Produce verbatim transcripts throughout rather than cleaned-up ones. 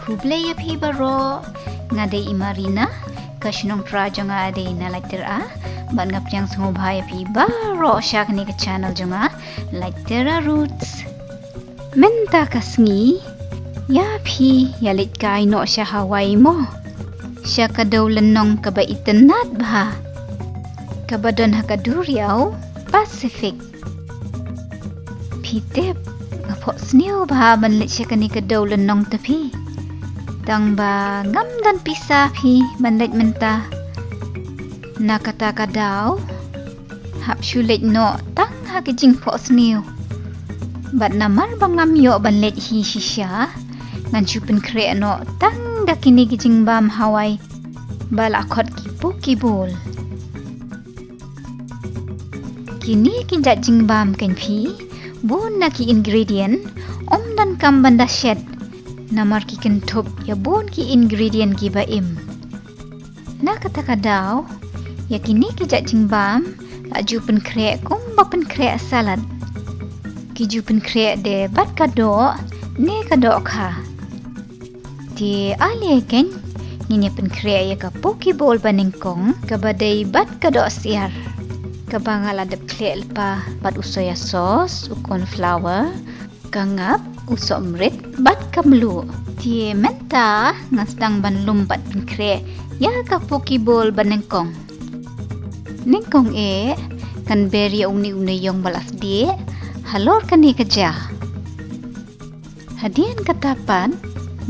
Khublei ïa phi baroh, nga dei i Marina, ka shnong Trai jong nga dei na Laitera, bad nga pdiang sngewbha ïa phi baroh sha kane ka channel jong nga, Laitera Roots. Mynta ka sngi, ïa phi, ïa leit kai noh sha Hawaii mo. Sha ka dew lynnong kaba itynnad bha. Kaba don ha ka duriaw Pacific. Phi tip, nga phohsniew bha ban leit sha kane ka dew lynnong te phi. Tang ba ngam don pisa phi ban leit mynta. Na kata ka daw, hap shu leit noh tang ha ka jingphohsniew. Bad namar ba ngam ïoh ban leit hi shisha, ngan shu pynkhreh noh tang da kine ki jingbam Hawaii ba la khot ki poke bowl. Kine ki jait jingbam kan phi, bun na ki ingredient, ym donkam ban da shet, namar ki kynthup ïa bun ki ingredient kiba im. Na kata ka daw, ïa kine ki jait jingbam, la ju pynkhreh kumba pynkhreh salad. Ki ju pynkhreh de bad ka doh, ne ka dohkha. Te ale kan, ngin ïa pynkhreh ïa ka poke bowl ba nyngkong, kaba dei bad ka doh syiar. Kaba nga la dep khleh lypa bad u soya sauce, u corn flour, ka ngap, u sohmrit, bad ka mluh. Te mynta, ngan sdang ban lum bad pynkhreh ïa ka poke bowl ba nyngkong. Nyngkong eh, ngan ber ïa une u neiong ba la sdieh halor kane ka ja. Hadien kata pat,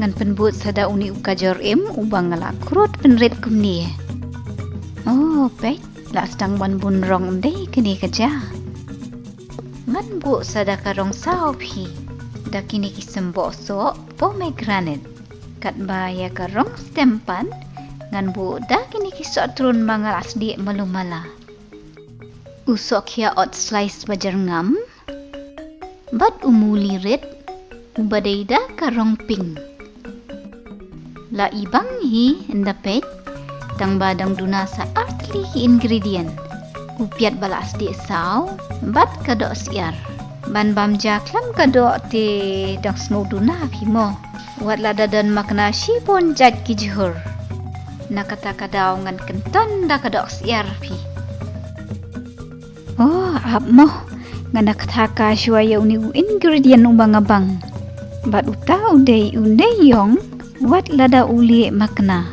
ngan pynbud sa da une u kajor im uba nga la khrud pynrit kumne. Oh, peit, la sdang ban bun rong ym dei kane ka ja. Ngan buh sa da ka rong saw phi, da kine ki symboh soh pomegranate. Katba ïa ka rong stem pat, ngan buh da kine ki soh trun ba nga la sdieh malu mala. U soh khia ot slice ba jyrngam, bad u muli rit, uba dei da ka rong pink. La i bang hi ynda peit, tang ba dang duna sa ar tylli ki ingredient. U piat ba la sdieh saw, bad ka doh syiar. Ban bam ja khlem ka doh te dang sngew duna phi mo. Wat lada don makna shibun jait ki jhur. Na kata ka daw ngan kynton da ka doh syiar phi. Oh, ap mo. Ngan da kthaka shuwa ïa une u ingredient uba nga bang. Bad uta u dei u neiong, wat lada u lieh makna.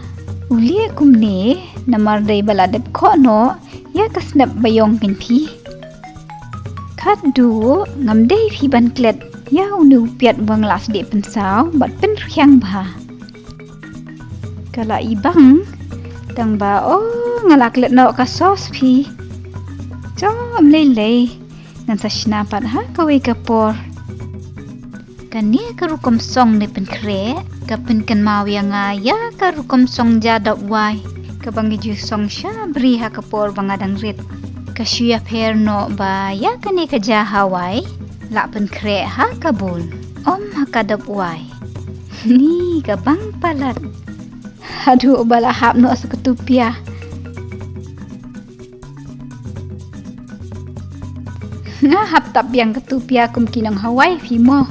U lieh kumne, namar dei ba la dep khoh noh ïa ka snep ba ïong kan phi. Khatduh, ngam dei phi ban klet ïa une u piat uba nga la sdieh pynsaw bad pynrkhiang bha. Ka la i bang, tang ba, oh, nga la klet noh ka sauce phi. Jom lei lei, ngan sa shna pat ha kawei ka por. Kane ka rukom song ne pynkhreh, ka pynkynmaw ïa nga ïa ka rukom song ja dop wai, kaba ngi ju song sha bri ha ka por ba nga dang rit. Ka shu ïapher noh ba ïa kane ka ja Hawaii, la pynkhreh ha ka bowl, ym ha ka dop wai. Ni ka bang palat. Haduh ba la hap noh sa ka tupia. Nga hap tap biang ka tupia kum ki nong Hawaii phi mo.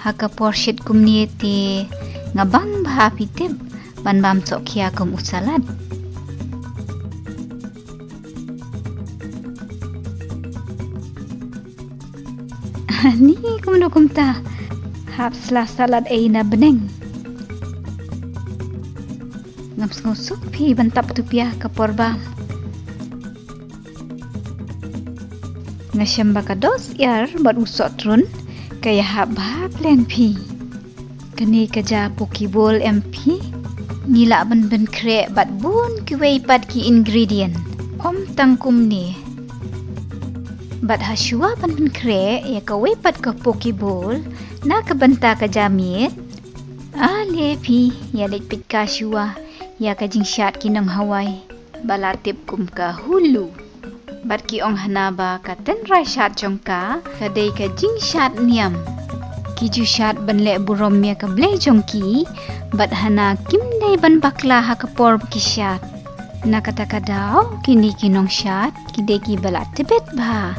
Ha ka por shit kumne te nga bang bha phi tip ban bam soh khia kum u salad. Ni kumno kumta. Hap sla salad ei na bneng. Ngam sngewsuk phi ban tap tupia ka por bam. Nga shem ba ka doh syiar bad u soh trun ka ïahap bha pleng phi. Kane ka ja poke bowl em phi. Ngi lah ban pynkhreh bad bun kiwei pat ki ingredient. Ym tang kumne. Bad ha shuwa ban pynkhreh ïa kawei pat ka poke bowl na ka bynta ka ja miet. Ale phi ïa leit peit ka shuwa ïa ka jingshad ki nong Hawaii ba la tip kum ka hulu. Bad ki ong hana ba ka tynrai shad jong ka, ka dei ka jingshad niam. Ki ju shad ban leh burom ïa ka Blei jong ki, bad hana kim dei ban bakla ha ka por ba ki shad. Na kata ka daw, kine ki nongshad, ki dei kiba la tbit bha.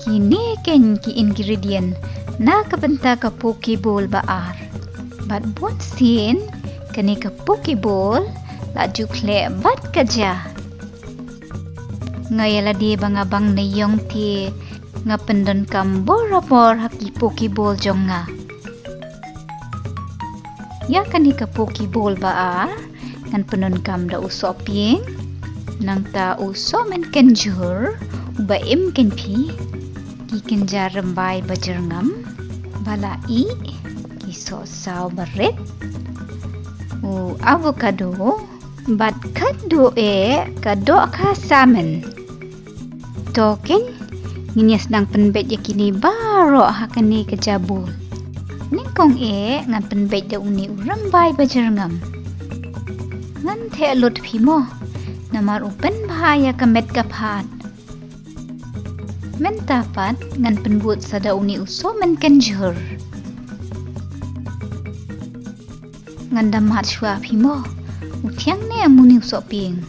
Ki Kine keiñ ki ingredient na ka bynta ka poke bowl ba ar. Bad bun sien kane ka poke bowl la ju khleh bad ka ja. Nga ïa lade ba nga bang na ïong te nga pyndonkam borabor ha ki poke bowl jong nga. Ïa kane ka poke bowl ba ar ngan pyndonkam da u sohpieng, nangta u sohmynken jhur uba im keiñ phi, ki kynja rymbai ba jyrngam ba la ih, ki sohsaw ba rit, u avocado, bad khatduh eh ka dohkha salmon. To keiñ, ngin ïa sdang pynbeit ïa kine baroh ha kane ka ja bowl. Nyngkong eh ngan pynbeit da une u rymbai ba jyrngam. Ngan theh lut phi mo, namar u pynbha ïa ka met ka phad. Mynta pat ngan pynbud sa da une u sohmynken jhur. Ngan da mad shuwa phi mo. U thiang ne em une u sohpieng?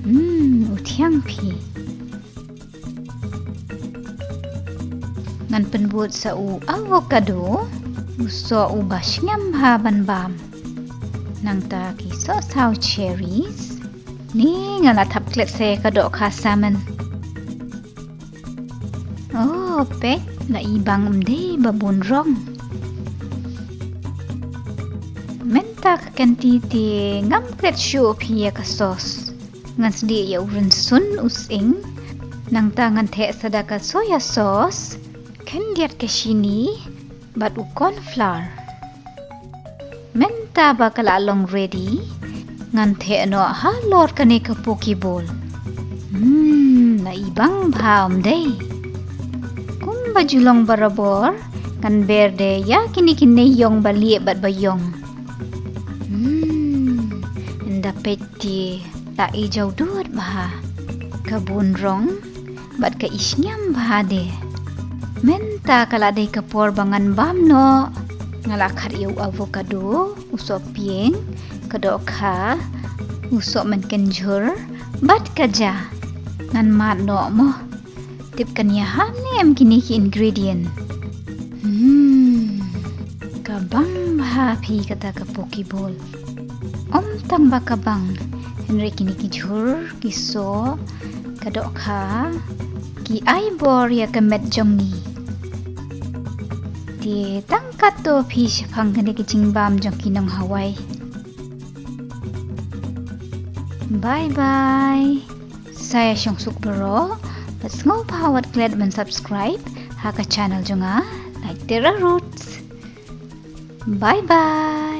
Hmm, u thiang phi. Ngan pynbud sa u avocado, u soh uba sngem bha ban bam. Nangta ki sohsaw cherries. Ni nga la thap klet sa ka dohkha salmon. Oh, peit, la i bang ym dei ba bun rong. Mynta ka kynti te ngam klet shuh phi ïa ka sauce. Ngan sdieh ïa u rynsun u sying. Nangta ngan theh sa da ka soya sauce, khyndiat ka shini, bad u corn flour. Mynta ba ka la long ready, ngan theh noh halor kane ka poke bowl. Hmm, la i bang bha ym dei? Kumba ju long barabor, ngan ber de ïa kine kine ïong ba lieh bad ba ïong. Hmm, ynda peit te la i jaw dud bha. Ka bun rong bad ka i sngem bha de. Mynta ka la dei ka por ba ngan bam noh. Nga la khar ïa u avocado, u sohpieng, ka dohkha, u sohmynken jhur, bad ka ja. Ngan mad noh mo. Tip kan ïa ha ne em kine ki ingredient. Hmm, ka bang bha phi kata ka poke bowl. Ym tang ba ka bang, hynrei kine ki jhur, ki soh, ka dohkha, ki ai bor ïa ka met jong ngi. Te tang katto phi shaphang kane ka jingbam jong ki nong Hawaii. Bye bye. Sa ïa shong suk baroh, bad sngewbha wat klet ban subscribe ha ka channel jong nga, Like Terra Roots. Bye bye.